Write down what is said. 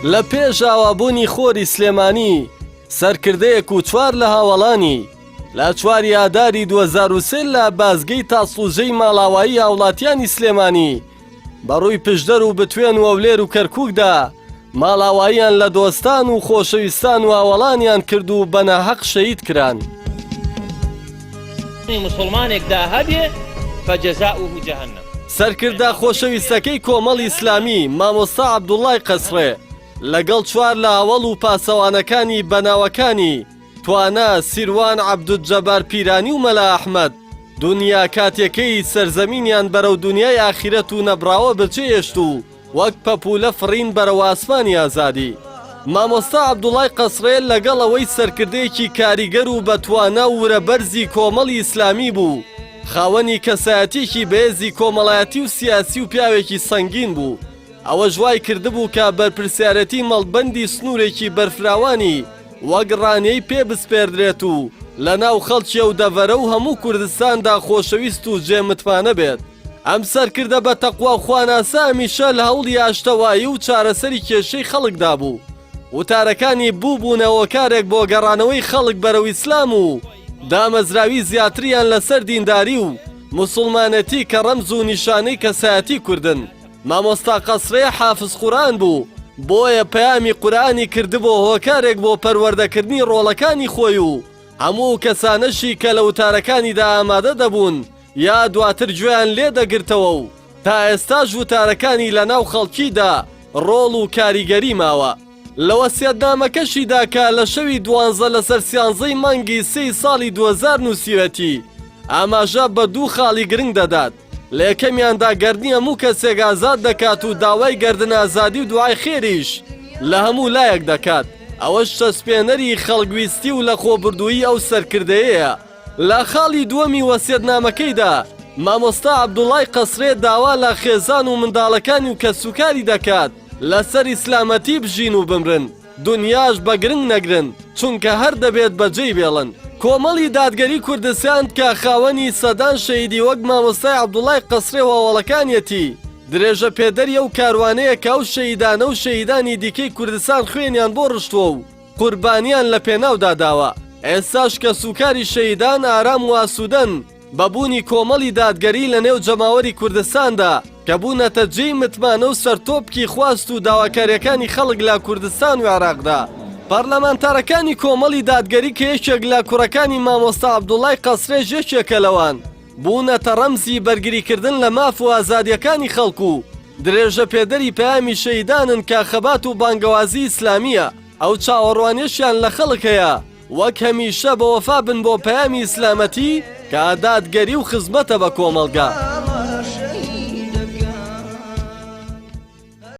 لە پێش ئاوابوونی خۆری سلێمانی، سەرکردەیەک و چوار لە هاوەڵانی، لە چواری ئاداری 2003 لە بازگەی تاسڵوجەی ماڵاوایی هاوڵاتیانی سلێمانی بە ڕووی پشدەر و بتوێن و ئەولێر و کەرکووکدا ماڵاواییان لە دۆستان و خۆشەویستان و هاوەڵانیان کرد و بە ناهەق شەهید کران. موسڵمانێکدا هەبێ فجزاؤه جهنم. سەرکردە خۆشەویستەکەی کۆمەڵی ئیسلامی مامۆستا عەبدوڵای قەسڕێ لەگەڵ چوار لە هاوەڵ و پاسەوانەکانی بە ناوەکانی، توانا، سیروان عەبدولجەبار پیرانی و مەلا ئەحمەد، دونیا کاتیەکەی سەرزەمینیان بەرەو دونیای ئاخیرەت و نەبڕاوە بەجێهێشت و وەک پەپوولە فڕین بەرەو ئاسمانی ئازادی. مامۆستا عەبدوڵای قەسرێ لەگەڵ ئەوەی سەرکردەیەکی کاریگەر و بەتوانا و ورە بەرزی کۆمەڵی ئیسلامی بوو، خاوەنی کەسایەتیەکی بەهێزی کۆمەڵایەتی و سیاسی و پیاوێکی سەنگین بوو، ئەوەش وای کردبوو کە بەرپرسیارێتی مەڵبەندی سنوورێکی بەرفراوانی وەک ڕانیەی پێ بسپێردرێت و لە ناو خەڵکی ئەو دەڤەرە و هەموو کوردستاندا خۆشەویست و جێ متمانە بێت. ئەم سەرکردە بە تەقوا و خواناسە هەمیشە لە هەوڵی ئاشتەوایی و چارەسەری کێشەی خەڵکدا بوو. وتارەکانی بووبوونە هۆکارێک بۆ گەڕانەوەی خەڵک بەرەو ئیسلام و دامەزراوی زیاتریان لەسەر دینداری و موسوڵمانێتی کە ڕەمز و نیشانەی کەسایەتی کوردن. مامۆستا قەسرێ حافز قورئان بوو، بۆیە پەیامی قورئانی کردبۆ هۆکارێک بۆ پەروەردەکردنی ڕۆڵەکانی خۆی و هەموو ئەو کەسانەشی کە لە وتارەکانیدا ئامادە دەبوون یا دواتر گوێیان لێ دەگرتەوە و تا ئێستاش وتارەکانی لەناو خەڵکیدا ڕۆڵ و کاریگەری ماوە. لە وەسیەتنامەکەشیدا کە لە شەوی دوانزە لەسەر سیانزەی مانگی سێی ساڵی 2000 نووسیوێتی، ئاماژە بە دوو خاڵی گرنگ دەدات، لە یەکەمیاندا گەردنی هەموو کەسێک ئازاد دەکات و داوای گەردن ئازادی و دوعای خێریش لە هەموو لایەک دەکات، ئەوەش چەسپێنەری خەڵکویستی و لەخۆبردوویی ئەو سەرکردەیەیە. لە خاڵی دووەمی وەسیەتنامەکەیدا مامۆستا عەبدوڵای قەسرێ داوا لە خێزان و منداڵەکانی و کەسوکاری دەکات لەسەر ئیسلامەتی بژین و بمرن، دونیاش بە گرنگ نەگرن، چونکە هەر دەبێت بەجێی بێڵن. کۆمەڵی دادگەری کوردستان کە خاوەنی سەدان شەهیدی وەک مامۆستای عەبدوڵای قەسرێ و هاوەڵەکانیەتی، درێژە پێدەری ئەو کاروانەیە کە ئەو شەهیدانە و شەهیدانی دیکەی کوردستان خوێنیان بۆ ڕشتووە و قوربانیان لە پێناودا داوە، ئێستاش کەسوکاری شەهیدان ئارام و ئاسوودەن بە بوونی کۆمەڵی دادگەری لە نێو جەماوەری کوردستاندا کە بوونەتە جێی متمانە و سەرتۆپکی خواست و داواکارییەکانی خەڵک لە کوردستان و عێراقدا. پەرلەمانتارەکانی کۆمەڵی دادگەری کە یەکێک لە کوڕەکانی مامۆستا عەبدوڵای قەسرێش یەکێکە لەوان، بوونەتە ڕەمزی بەرگریکردن لە ماف و ئازادییەکانی خەڵک و درێژەپێدەری پەیامی شەهیدانن کە خەبات و بانگەوازی ئیسلامییە، ئەو چاوەڕوانیەشیان لە خەڵک هەیە وەک هەمیشە بەوەفا بن بۆ پەیامی ئیسلامەتی کە دادگەری و خزمەتە بە کۆمەڵگا.